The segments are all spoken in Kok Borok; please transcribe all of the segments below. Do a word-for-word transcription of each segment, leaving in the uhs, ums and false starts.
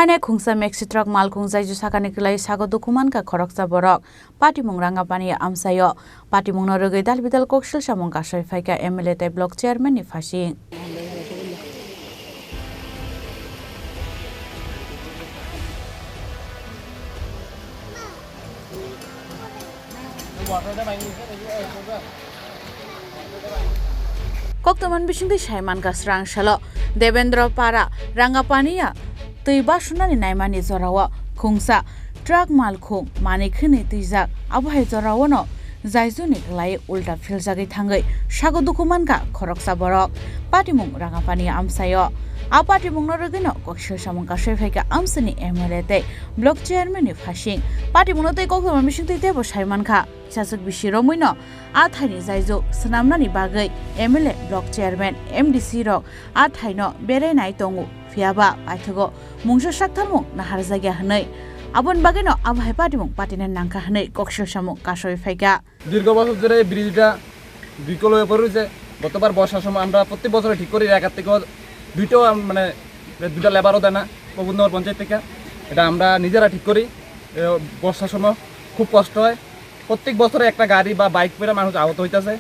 Haino khungsa maxi truck malkhung jaijo sakani kwlai sago dukhu mankha khoroksa borok. Patimung Rangapani amchaio. Patimungno rwgwi dal bidal koksil samung kasui phaikha M L A tei block chairman ni phasing. Koktwmani bisingtwi sai mankha, srang salo Devendra Para Rangapaniya twi basunani naimani jorao khungsa truck malkhung manwi khwnwi twijak, abo hai joraono jaijoni kwlai ulta philjagwi thangwi sago dukhu mankha khoroksa borok. Patimung Rangapani amchaio. A patimungno rwgwino koksil samung kasui phaikha amchaini M L A tei block chairman ni phasing. Patimungno tei koktwma bisingtwi teibo sai mankha. Kisachwk bisi romwino a thaini jaijo swnamnani bagwi M L A, block chairman, M D C rok a thaino berai nai tongo, phiyaba paithago mungsa saktharmung naharjakya hwnwi. Aboni bagwino abo hai patimung patina nangkha hwnwi koksil samung kasui phaikha. দীর্ঘ বছর ধরে এই ব্রিজটা বিকল হয়ে পড়ে রয়েছে। গতবার বর্ষার সময় আমরা প্রত্যেক বছরে ঠিক করি, একার থেকে দুইটাও আম-, মানে দুইটা লেবারও দেয় না প্রবোধনগর পঞ্চায়েত থেকে। এটা আমরা নিজেরা ঠিক করি। এ, বর্ষার সময় খুব কষ্ট হয়। প্রত্যেক বছরে একটা গাড়ি বা বাইক পড়ে মানুষ আহত হইতাছে।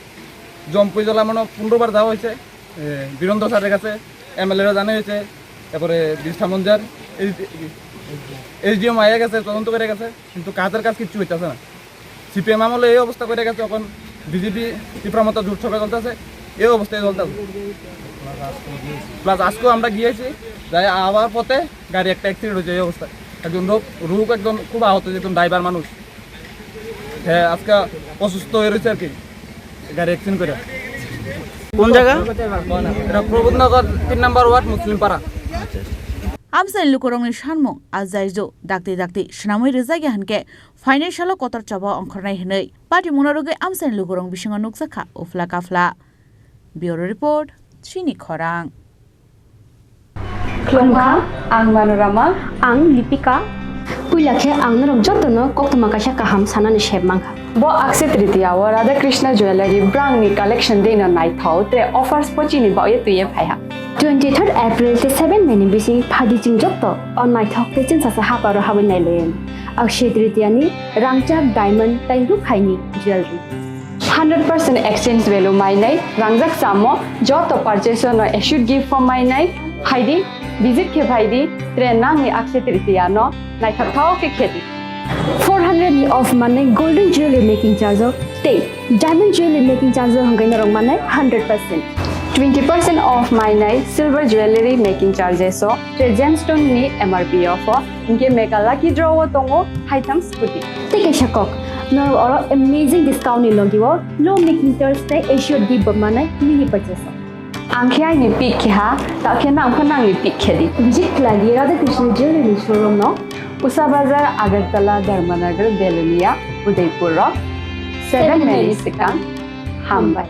জম্পুইজলা মনে হয় পনেরো বার যাওয়া হয়েছে, এ, বীরেন্দ্র স্যারের কাছে, এমএলএরও জানা হয়েছে, তারপরে বিষ্ণা মঞ্জার, এই এসডিএম আইয়া গেছে, তদন্ত করে গেছে, কিন্তু কাজের কাজ কিচ্ছু হইতাছে না। সিপিএম আমলে এই অবস্থা করে গেছে, এখন বিজেপি ত্রিপুরা মতো জোট সরকার চলতেছে, এই অবস্থায় চলতেছে। প্লাস আজকেও আমরা গিয়েছি, যাই আবার পথে গাড়ি একটা অ্যাক্সিডেন্ট হয়েছে, এই অবস্থায় একজন লোক রুক একজন খুব আহত হয়েছে, একজন ড্রাইভার মানুষ। হ্যাঁ, আজকে অসুস্থ হয়ে রয়েছে আর কি, গাড়ি অ্যাক্সিডেন্ট করে। কোন জায়গা? এটা প্রবোধনগর তিন নম্বর ওয়ার্ড, মুসলিম পাড়া। Amchaini lukurokni sanmung a jaijo dakti dakti swnamwi rwjakya hwnkhe phainai salo kotor choba ongkhornai hwnwi patimungno rwgwi amchaini lukurok bisingo nukjakha uphla kaphla. Bureau Report, Chini Khorang. Khulumkha, ang Manorama. Ang Lipika. Puila khe ang norok jotono koktwma kaisa kaham sanani sep mankha. Bo Akshaya Tritiya o Radha Krishna Jewellery brangni collection deino naithok tre offers pochini baoye twiye phaiha. Twenty-third April tei seven May ni bising phadi chwng joto o naithok tei chwngsacha haparo habwi nailaiyani. Akshaya Tritiya ni rangchak, diamond tei rukhaini jewellery. Hundred percent exchange value mainai rangjak chamo joto purchase no assured gift form mainai phaidi, visit khe phaidi, tre nangni Akshaya Tritiya no naithokthok khe khedi. Four hundred ni off manwi golden jewelry making charge o tei diamond jewelry making charge o hwnkhe norok manai hundred percent. Twenty percent off mainai silver jewelry making charges o tei gemstone ni M R P off o, hinkhe mega lucky draw o tongo haitham scooty. Tei kaisa kok, norok oro amazing discount ni logi o low making charge tei assured gift bo manai mini purchase o. Ang khe aini pick khe ha, ta khe nang pho nangni pick khe di. Visit khlai di Radha Krishna Jewelry ni showroom no, Usa Bazar, Agartala, Dharmanagar, Belonia, Udaipur o seven May ni swkang. Hambai.